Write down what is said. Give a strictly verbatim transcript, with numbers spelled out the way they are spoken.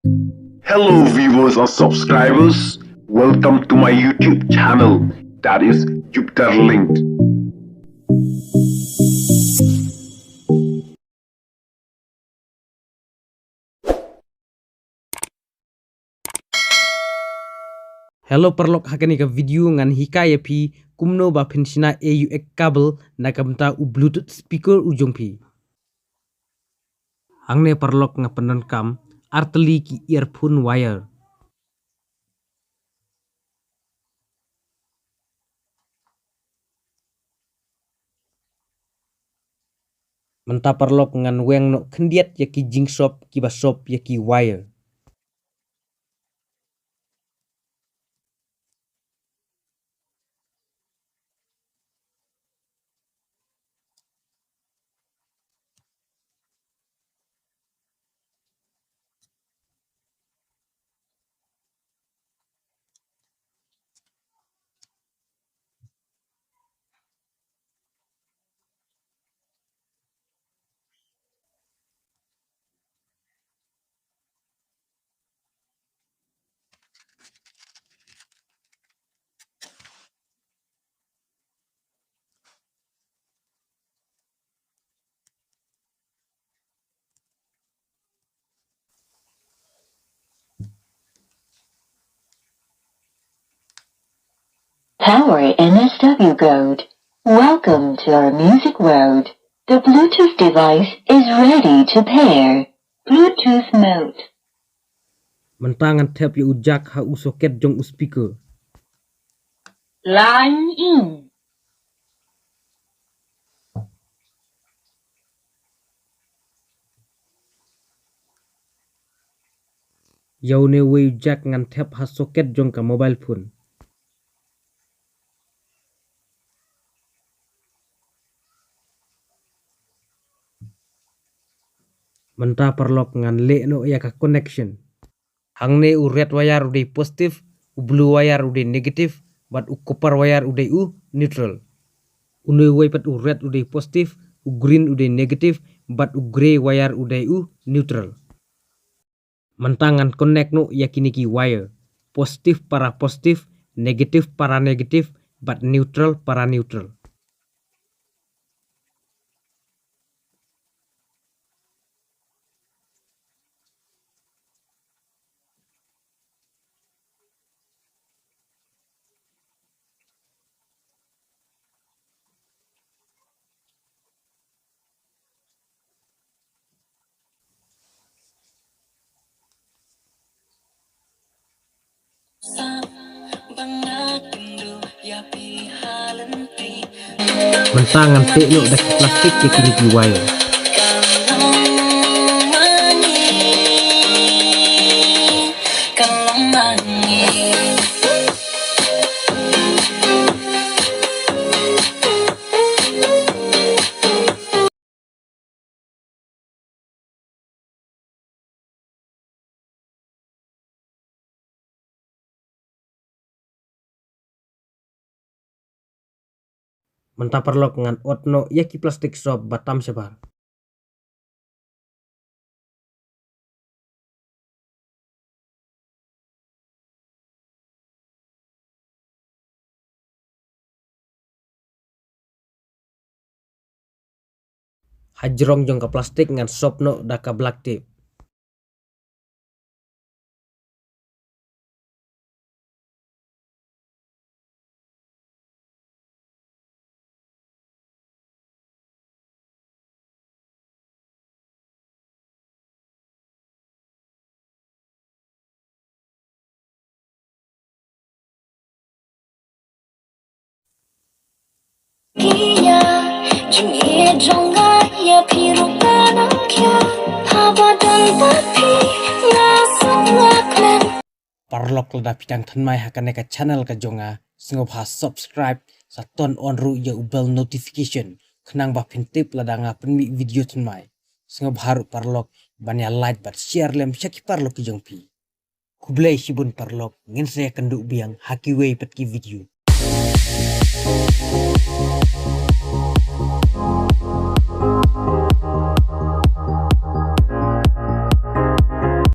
Hello viewers and subscribers, welcome to my YouTube channel, that is Jupiter Linked. Hello paralok, ha kane ka video ngan hikai ïa phi kumno ba phin shna ïa u ek kabel na ka bynta u Bluetooth speaker u jong phi. Hangne paralok nga pyndonkam artylli ki earphone wire. Mynta paralok ngan weng noh khyndiat ïa ki jingsop kiba sop ïa ki wire. Power M S W code. Welcome to our music world. The Bluetooth device is ready to pair. Bluetooth mode. Mynta ngan thep ïa u jack ha u socket jong u speaker. Line in. Ïa une uwei u jack ngan thep ha socket jong ka mobile phone. Mynta paralok ngan leh noh ïa ka connection. Hangne u red wire u dei positive, u blue wire u dei negative, bad u copper wire u dei u neutral. Une uwei pat u red u dei positive, u green u dei negative, bad u grey wire u dei u neutral. Mynta ngan connect noh ïa kine ki wire. Positive para positive, negative para negative, bad neutral para neutral. Mynta ngan teh noh da ki plastik ïa kine ki wire. Mynta paralok ngan ot noh ïa ki plastik sop ba tam shabar. Hajrong jong ka plastik ngan sop noh da ka black tape. Paralok lada phi dang thymmai ha kane ka channel ka jong nga, sngewbha subscribe, sa turn on ruh ïa u bell notification, khnang ba phin tip lada nga pynmih video thymmai. Sngewbha ruh paralok ban ïa like bad share lem sha ki paralok ki jong phi. Khublei shibun paralok, ngin sa ïakynduh biang ha kiwei pat ki video.